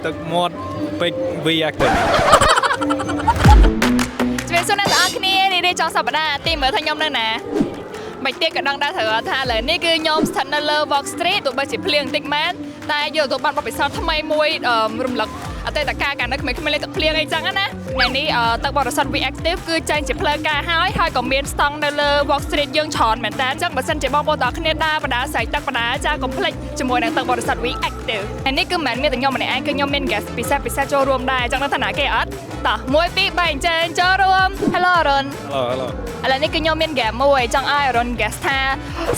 ទឹកមាត់ពេជ្រ V Active។ ជំរាបសួរអ្នកទាំងអស់គ្នា។នេះចុងសប្តាហ៍ទីមើលថាខ្ញុំនៅណាមិនទៀតក៏ដឹងដែរត្រូវថាឥឡូវនេះគឺខ្ញុំស្ថិតនៅលើ Walk Street ទោះបីជាភ្លៀងបន្តិចមែនតែយកទៅបានបទពិសោធន៍ថ្មីមួយរំលឹកអតីតកាលកាលនៅក្មេងៗលេងទឹកភ្លៀងអីចឹងណាថ្ងៃនេះទឹកបរិសុទ្ធ V Active គឺចេញជាផ្លូវការហើយហើយក៏មានស្តង់នៅលើ Walk Street យើងច្រើនមែនតើអញ្ចឹងបើសិនជាបងប្អូនទាំងអស់គ្នាដើរបដាស្រែកទឹកបដាចាកុំភ្លេចជាមួយនឹងទឹកបរិសុទ្ធ V Active ហើយនេះគឺមិនមែនមានតែខ្ញុំម្នាក់ឯងគឺខ្ញុំមាន guest ពិសេសពិសេសចូលរួមដែរអញ្ចឹងនៅឋានៈគេអត់តោះ1 2 3អញ្ជើញចូលរួម Hello អរុន។ Hello, hello. ឥឡូវនេះគឺខ្ញុំមាន game មួយចង់ឲ្យអរុន guess ថា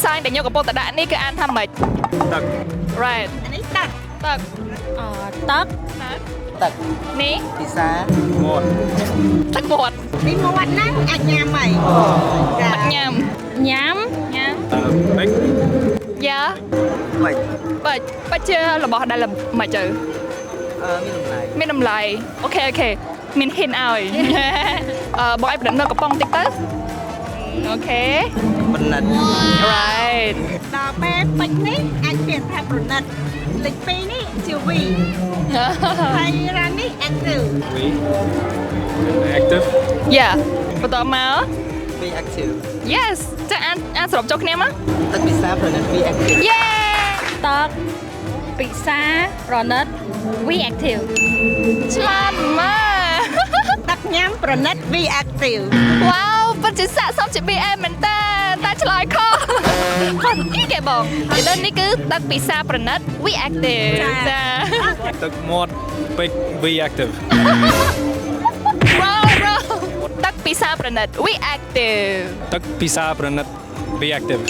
sign ដែលខ្ញុំកំពុងតែដាក់នេះគឺអានថាម៉េច? ទឹក។ Right. អានេះទឹក។ ទឹក។ អទឹក។ ទឹក។ ទឹក។ នេះ ពិសា មាត់។ ទឹកមាត់។ នេះមាត់ហ្នឹងអាចញ៉ាំហើយចា។ ទឹកញ៉ាំ។ ញ៉ាំ ញ៉ាំ។ ពេជ្រ។ យ៉ា បាច់ បាច់បាច់ជារបស់ដែលមិនទៅ អឺមានតម្លៃ មានតម្លៃ okay មាន hint ឲ្យបងឲ្យប្រឌិតមើលកំប៉ុងតិចទៅ okay បណ្ណិត។ Right. ដល់ពេលពេជ្រនេះអាចមានថាប្រណិតលេខ2នេះជា V ហើយរ៉ានេះ active។ V Active. Yeah បន្តមក V Active. Yes ចាអានអានសរុបចូលគ្នាមក ទឹកពិសាប្រណិត V Active. Yeah. ទឹកពិសាប្រណិត V Active. ឆ្លាតម៉ា ទឹកញ៉ាំប្រណិត V Active. វ៉ាវពិតជាស័ក្តិសមជា BM មែនតើតែឆ្លើយខុសខុសអីគេបងនិយាយទៅនេះគឺទឹកពិសាប្រណិត V Active ចា។ ទឹកមាត់ពេជ្រ V Active. វ៉ាវរ៉ទឹកពិសាប្រណិត V Active. ទឹកពិសាប្រណិត V Active.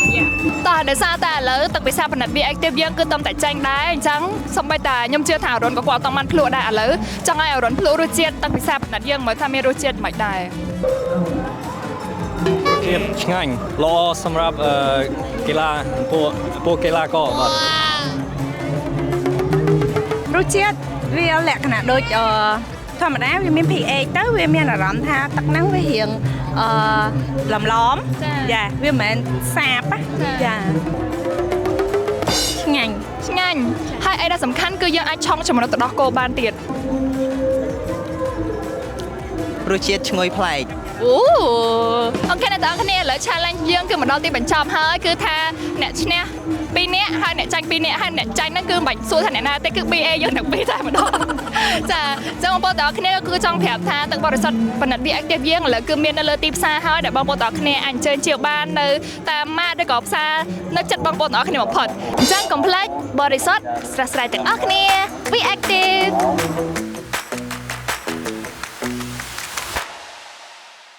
តោះដោយសារតែឥឡូវទឹកពិសាប្រណិត V Active យើងគឺតំតែចាញ់ដែរអញ្ចឹងសូម្បីតែខ្ញុំជឿថាអរុនក៏គាត់អត់តបានភ្លក់ដែរឥឡូវចង់ឲ្យអរុនភ្លក់រសជាតិទឹកពិសាប្រណិតយើងមើលថាមានរសជាតិមិនដែរ។ ជាតិឆ្ងាញ់ល្អសម្រាប់អឺកីឡាពួកពួកកីឡាករបាទ។ រសជាតិវាលក្ខណៈដូចធម្មតាវាមាន pH ទៅវាមានអារម្មណ៍ថាទឹកហ្នឹងវារៀងឡំឡំចាវាមិនមែនសាបណាចា។ ឆ្ងាញ់។ ឆ្ងាញ់ហើយអីដែលសំខាន់គឺយើងអាចឆុងចំណុចទឹកដោះគោបានទៀត។ រសជាតិឈ្ងុយប្លែក។ អូ okay អ្នកទាំងអស់គ្នាឥឡូវ challenge យើងគឺមកដល់ទីបញ្ចប់ហើយគឺថាអ្នកឈ្នះ2នាក់ហើយអ្នកចាញ់2នាក់ហើយអ្នកចាញ់ហ្នឹងគឺមិនបាច់សួរថាអ្នកណាទេគឺ BA យើងទាំងពីរតែម្ដងចាអញ្ចឹងបងប្អូនទាំងអស់គ្នាគឺចង់ប្រាប់ថាទឹកបរិសុទ្ធផលិត V Active យើងឥឡូវគឺមាននៅលើទីផ្សារហើយដែលបងប្អូនទាំងអស់គ្នាអាចអញ្ជើញជាវបាននៅតាមម៉ាកឬក៏ផ្សារនៅចិត្តបងប្អូនទាំងអស់គ្នាបំផុតអញ្ចឹងកុំភ្លេចបរិសុទ្ធស្រស់ស្រាយទាំងអស់គ្នា V Active.